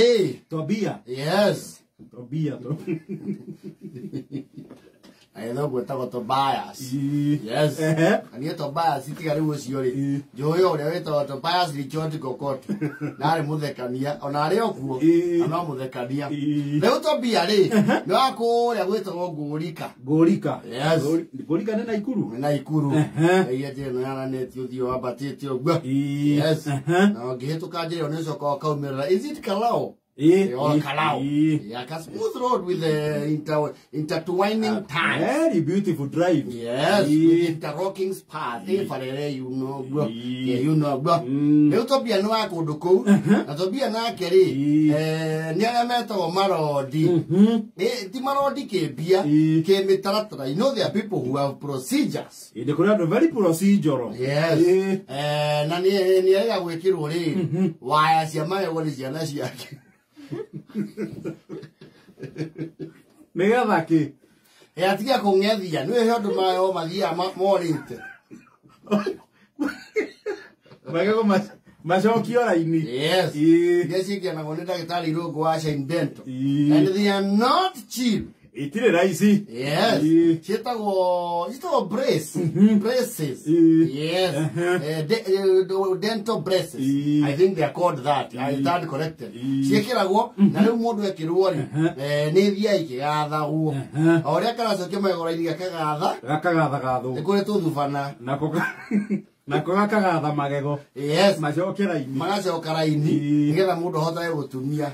rĩ. Tobia. Yes. Tobia to. Agĩtha gwĩtagwo Tobias. Ii. Yes. Ehe. Na niĩ Tobias tiga rĩu ũcio rĩ. Ii. Njũĩ ũrĩa wĩtagwo Tobias Richard Kokoto. Na arĩ mũthekania ona arĩ o kuo. Ii. Na no mũthekania. Ii. Rĩu Tobia rĩ nĩ wa kũrĩa gwĩtagwo Ngũrika. Ngũrika. Yes. Ngũrika nĩ Naikuru. Nĩ Naikuru. Ehe. Ĩrĩa njĩra ĩno yaranĩtie ũthiũ wambatĩte ũguo. Ii. Yes. Ehe. Na ũngĩhĩtũka njĩra ĩyo nĩ ũcokaga ũkaumĩrĩra. Is it Kalao? Ii. Or Kalao. Ii. Yeah, ka smooth road with the intertwining turns. Very beautiful drive. Yes, Ii. with interlocking paths. Ĩ barere you know guo. Ii. Yeah, you know guo. Mm. Rĩu Tobia nĩ wa kũndũ kũu. Na Tobia nake rĩ, Ii. nĩ arĩa metagwo marondi. Ti marondi kĩmbia, Ii. kĩmĩtaratara. You know there are people who have procedures. Ĩ, nĩ kũrĩ andũ very procedural. Yes. Ii. Na nĩ arega gwĩkĩrwo rĩ, waya cia magego nĩ ciana ciake. Nĩgetha kĩ? Atiga kũng'ethia, nĩ he ũndũ magego mathiaga morĩte. Magego macokio raini. Yes. Ii. Iria cingĩanagwo nĩ ndagĩtarĩ Irũngũ wa Shine Dental. Ii. And they are not cheap. Itirĩ raici. Yes. Ii. Ciĩtagwo brace. Braces. Ii. Yes. Dental braces. Ii. I think they are called that. I stand corrected. Ii. Ciĩkĩragwo na rĩu mũndũ ekĩrwo rĩ, nĩ ithiaga ikĩgathagwo. O ũrĩa karacokia magego raini gakagatha, Gakagathagathwo. nĩ kũrĩ tũthubana. Nako gakagatha magego. Yes. Macoke raini. Magacoka raini Ii. nĩgetha mũndũ ahotage gũtumia.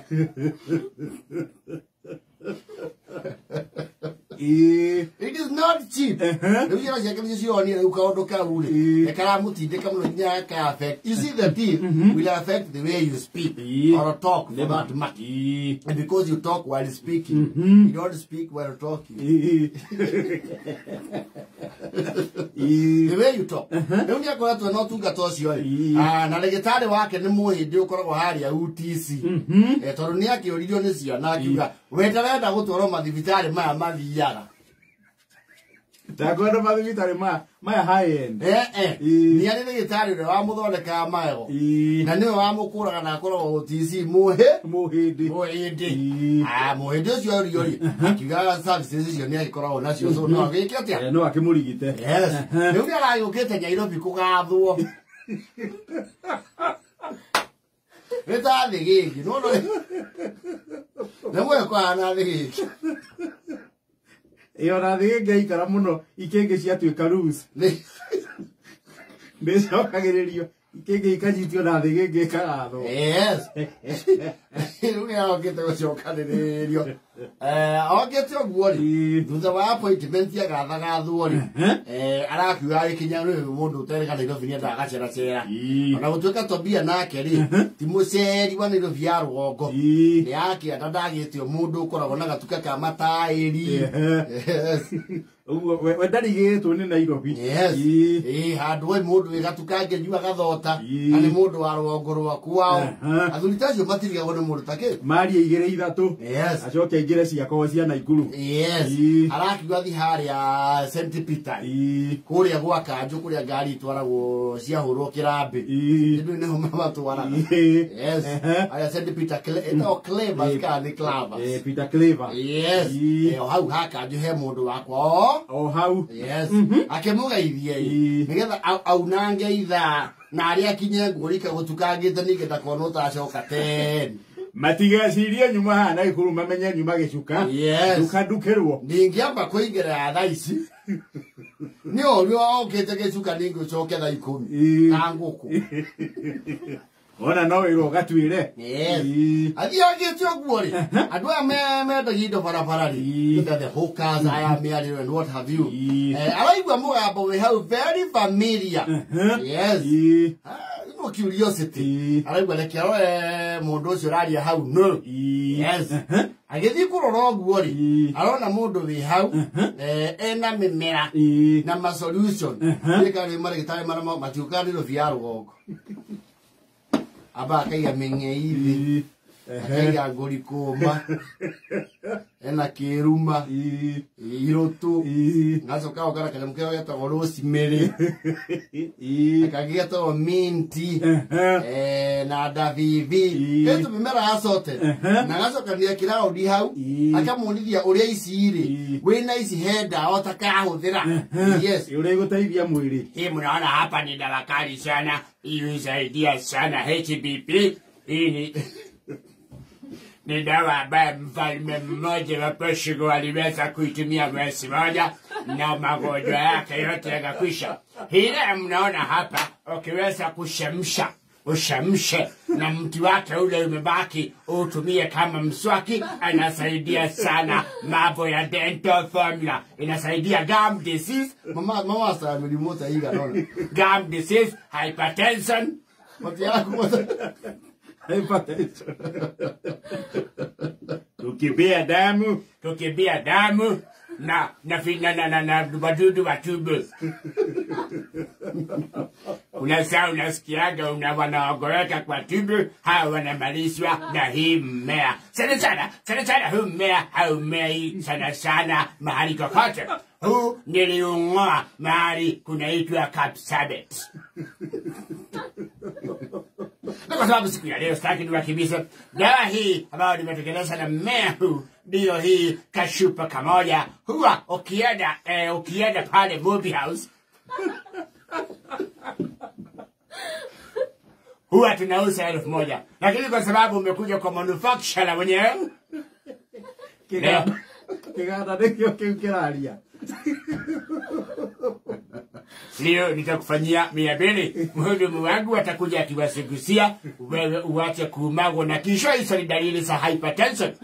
Ii. It is not cheap. Ehe. Rĩu ciana ciake nĩcio cironire rĩu kaũndũ kau rĩ, Ii. nĩ karamũtindĩka mũno nginya gaka affect. You see the teeth will affect the way you speak Ii. or talk for that matter. Ii. And because you talk while speaking, you don't speak while talking. Ii. Ii. The way you talk. Rĩu nĩ akoretwo na ũtungata ũcio rĩ. Ii. Na ndagĩtarĩ wake nĩ mũhĩndĩ ũkoragwo harĩa UTC. Tondũ nĩ akĩũririo nĩ ciana akiuga we ndarenda gũtwarwo mathibitarĩ maya mathiaga. Ndakwenda mathibitarĩ maya high end. Ii. Nĩ arĩ ndagĩtarĩ ũrĩa wamũthondekaga magego. Ii. Na nĩwe wamũkũraga na akoragwo UTC mũhĩ Mũhĩndĩ. mũhĩndĩ. Ii. Mũhĩndĩ ũcio orio rĩ, akiuga services icio nĩ agĩkoragwo nacio so no agĩke atĩa? No akĩmũrigite. Yes. Rĩu nĩ aragĩũkĩte Nairobi kũgathwo. Nĩ ta thĩgĩngĩ, no no. Nĩ mwĩ kũhana thĩgĩngĩ. Ĩ ona thĩgĩngĩ aikara mũno ikĩngĩ ciatuĩka loose. Nĩ Nĩcokagĩrĩrio ikĩngĩ ikanyitio na thĩgĩngĩ ĩkagathwo. Yes. Rĩu nĩ arokĩte gũcokanĩrĩrio. Okĩte ũguo rĩ, Ii. thutha wa appointment agathagathwo rĩ, arakiuga agĩkinya rĩ mũndũ ũterĩga Nairobi nĩ endaga agaceracera. Ii. Ona gũtuĩka Tobia nake rĩ, ti mũceri wa Nairobi ya rũgongo. Ii. Nĩ akĩenda ndagĩtio mũndũ ũkoragwo na gatuka ka mataĩri. Ehe. Yes. Ũguo we ndarigĩtwo nĩ Nairobi. Yes. Ii. Ĩ handũ we mũndũ wĩ gatuka angĩnyua gathota Ii. na nĩ mũndũ wa rũgongo rwa kwao. Aha. Athuri ta acio matirigagwo nĩ mũndũ ta kĩ. Maria igĩrĩ ithatũ. Yes. Acoke aingĩre ciakorwo cia Naikuru. Yes. Ii. Arakiuga thi harĩa St. Peter. Ii. Kũrĩa gwa Kanjũ kũrĩa ngari itwaragwo ciahũrwo kĩrambĩ. Ii. Ndũ nĩho mamatwaraga. Ii. Yes. Ehe. Harĩa St. Peter ĩtagwo Clavers kana nĩ Clavers. Peter Claver. Yes. Ii. O hau ha Kanjũ he mũndũ wakwa o. O hau. Yes. Akĩmũgeithia ĩ Ii. nĩgetha aunange ithaa na arĩa akinye ngũrika gũtukangĩte ningĩ ndakonwo ũtacoka ten. Matigecirie nyuma haha Naikuru mamenye nyuma gĩcuka. Yes. Ndukandukĩrwo. Ndingĩamba kũingĩra thaa ici. Nĩ ũrĩa okĩte gĩcuka ningĩ ũcoke thaa ikũmi. Ii. Na ngũkũ. Ona no wĩrwo ũgatuĩre. Yes. Ii. Athiangĩte ũguo rĩ, andũ aya mendagia indo barabara rĩ, Ii. the hawkers aya mĩarĩro and what have you. Ii. Araigua mũgambo wĩ hau very familiar. Yes. Ii. No curiosity. Ii. Araigua reke arore mũndũ ũcio ũraria hau no. Ii. Yes. Agĩthiĩ kũrora ũguo rĩ, Ii. arona mũndũ wĩ hau, ena mĩmera Ii. na ma solution. Nĩ karĩ marĩgĩtarĩ marĩa matiũkaga Nairobi ya rũgongo. Amba akaiga mĩng'ei thĩ. Ii. Akaiga ngũri kũma. Ena kĩruma. Irũtũ. Gacoka goka na kanyamũ kĩrĩa getagwo rosemary. Kangĩ getagwo minti. Na ndabibi. Ĩtũ mĩmera assorted. Na gacokania kĩraũndi hau. Akamuonithia ũrĩa ici rĩ. Wĩna ici he ndawa ũtakahũthĩra. Yes. Ũrĩa igũteithia mwĩrĩ. Hii mnaona hapa ni dawa kali sana. Hii husaidia sana HBP. Hii ni dawa ambayo mfalme mmoja wa Portugal aliweza kuitumia mwezi moja na magonjwa yake yote yakakwisha. Hii mnaona hapa, ukiweza kuchemsha, uchemshe na mti wake ule umebaki utumie kama mswaki, anasaidia sana mambo ya dental formula, inasaidia gum disease. Mama sa mĩrimũ ta igana ũna. Gum disease, hypertension. Hypertension. Kukimbia damu, kukimbia damu na na wadudu wa tumbo. Unasa unasikiaga wanaogoreka kwa tumbo, hawa wanamalizwa na hii mmea. Sana sana huu mmea haumei sana sana mahali kokote. Huu niliung'oa mahali kunaitwa Kapsabet. Na kwa sababu siku ya leo sitaki niwakimbize, dawa hii ambayo nimetengeneza na mmea huu ndio hii kashupa kamoja. Huwa ukienda pale movie house huwa tunauza 1000, lakini kwa sababu umekuja kwa manufacturer mwenyewe kiganda nĩkĩo kĩu kĩraria. Leo nitakufanyia 200. Mhudumu wangu atakuja akiwasigusia, wewe uache kuumagwa na kisha. Hizo ni dalili za hypertension.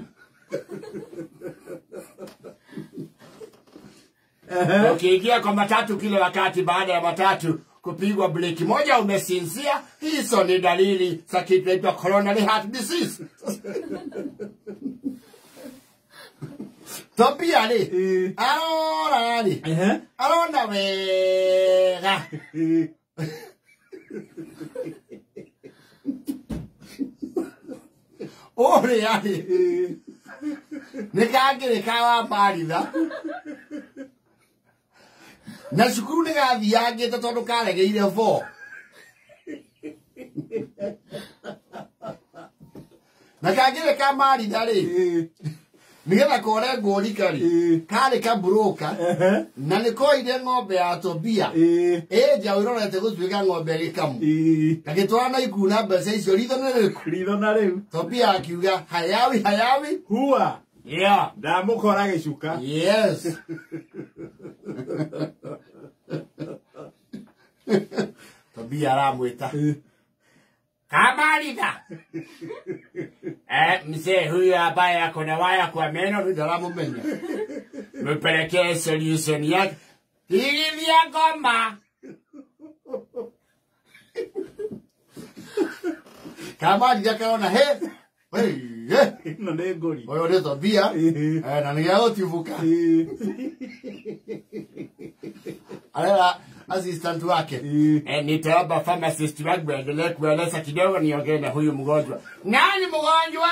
Ukiingia kwa matatu kila wakati, baada ya matatu kupigwa breki moja umesinzia, hizo ni dalili za kitu kinaitwa coronary heart disease. Tobia rĩ, arora rĩ, arona wega. Ũrĩa rĩ, nĩ kangĩrĩ ka wa maritha. Na cukuru nĩ gathiangĩte tondũ karegeire 4. Na kangĩrĩ ka maritha rĩ, nigetha kore ngũrika rĩ, karĩ kaburoka, na nĩ koire ng'ombe ya Tobia, ĩ njaũ ĩrorete gũtuĩka ng'ombe gĩkamu. Gagĩtwara na ikuũ na mbeca icio ritho nĩ rĩrĩkũ? Ritho na rĩu. Tobia akiuga hayawi hayawi. Hua. Yeah. Ndamũkora gĩcuka. Yes. Tobia aramwĩta Kamaritha. Mzee huyu ambaye ako na waya kwa meno ndaramũmenya. Mpelekee solution yake. Tigithia ngoma. Kamaritha karona he. Ĩno nĩ ngũri. Ũyũ nĩ Tobia. Na nĩ gĩa gũtibuka. Arera assistant wake. Nitaomba pharmacist wangu aendelee kueleza kidogo, niongee na huyu mgonjwa. Nani mgonjwa?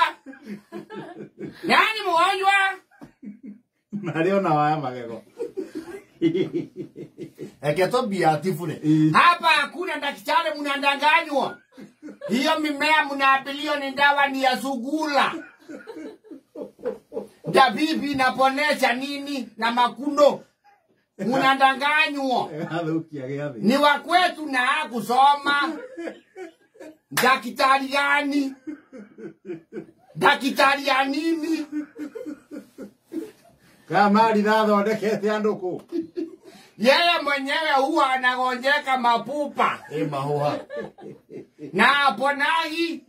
Nani mgonjwa? Marĩ ona waya magego. Eke Tobia atibure. Hapa hakuna daktari, mnadanganywa. Hiyo mimea mnaambiliwa ni dawa ni ya sugula. Dabibi inaponesha nini na makundo. Mnadanganywa. Ni wa kwetu na hakusoma. Daktari gani? Daktari ya nini? Kamaritha athondekete andũ kũ? Yeye mwenyewe huwa anagonjeka mapupa. Mahuha. Na aponagi.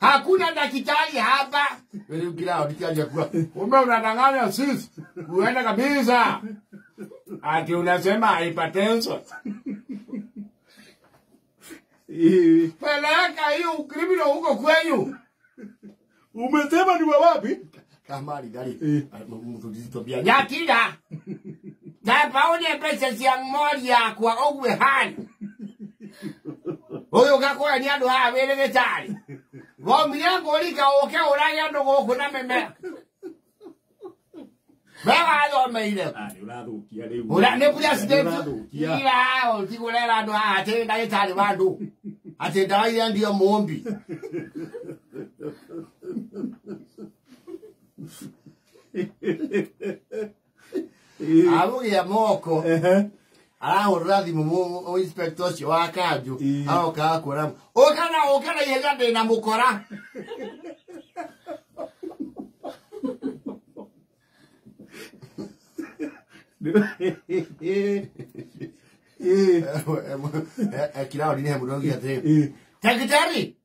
Hakuna daktari hapa. Wewe ukilao nikianza kuwa. Kumbe unadanganya sisi. Uenda kabisa. Ati unasema hypertension. Peleka hiyo ukrimino huko kwenyu. Umesema ni wa wapi? Kamari gari. Mtu Tobia. Nyakira. Tapaone pesa cia ng'ori yakwa ũguo ĩhana. Ũgĩũka kũhenia andũ haha wĩ ndagĩtarĩ. Womire ngũrika ũke ũrage andũ gũkũ na mĩmera. We wathomeire. Ah, nĩ ũrathũkia rĩu. Ũra nĩ president. Nĩ ũrathũkia. Ira ũtigũrera andũ haha atĩ ndagĩtarĩ wa andũ. Atĩ ndawa iria ndio mũmbi. Agũgĩa moko. Arahũrĩra thimũ inspector ũcio wa kanjũ. Aroka akwĩra ũka na ũka na ihenya ndĩna mũkora. Kiraũri nĩ he mũndũ augire atĩrĩ, daktari,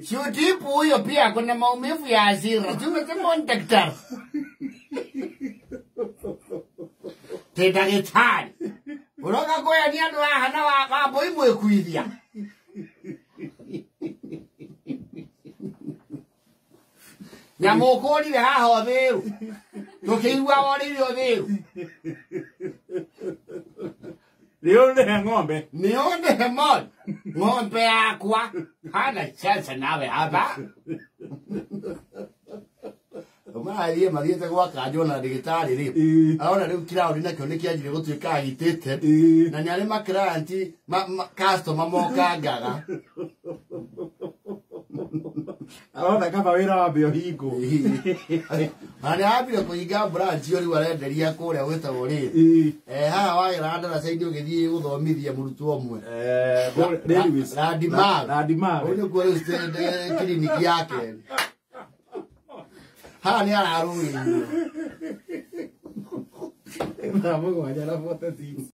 si utibu huyo pia kuna maumivu ya hasira. Si umesema ni daktari. Ti ndagĩtarĩ. Ũroka kũhenia andũ haha na wambũi mwĩkuithia. Nyamũ ũkũrire haha ũthĩru. Tũkĩigua worĩire ũthĩru. Nĩ ũndehe ng'ombe. Nĩ ũndehe moni. Ng'ombe yakwa. Hana chance nawe hapa. Marathiĩ mathiĩte gwa kanjũ na ndagĩtarĩ rĩ, arona rĩu kiraũndi nakĩo nĩ kĩanjire gũtuĩka agitated, na nĩ arĩ ma client, customer mokangaga. Arona kaba wĩra wambe ũhingwo. Na nĩ arambire kũhinga branch ĩyo rĩu arenderia kũrĩa gwĩtagwo rĩrĩ. Haha wagera ndaraca-inĩ ũgĩthiĩ gũthomithia mũrutwo ũmwe. Landmark. Landmark. Ũyũ nĩkuo rĩu kiriniki yake. Haha nĩ ararũĩrwo. Thaa 7:46.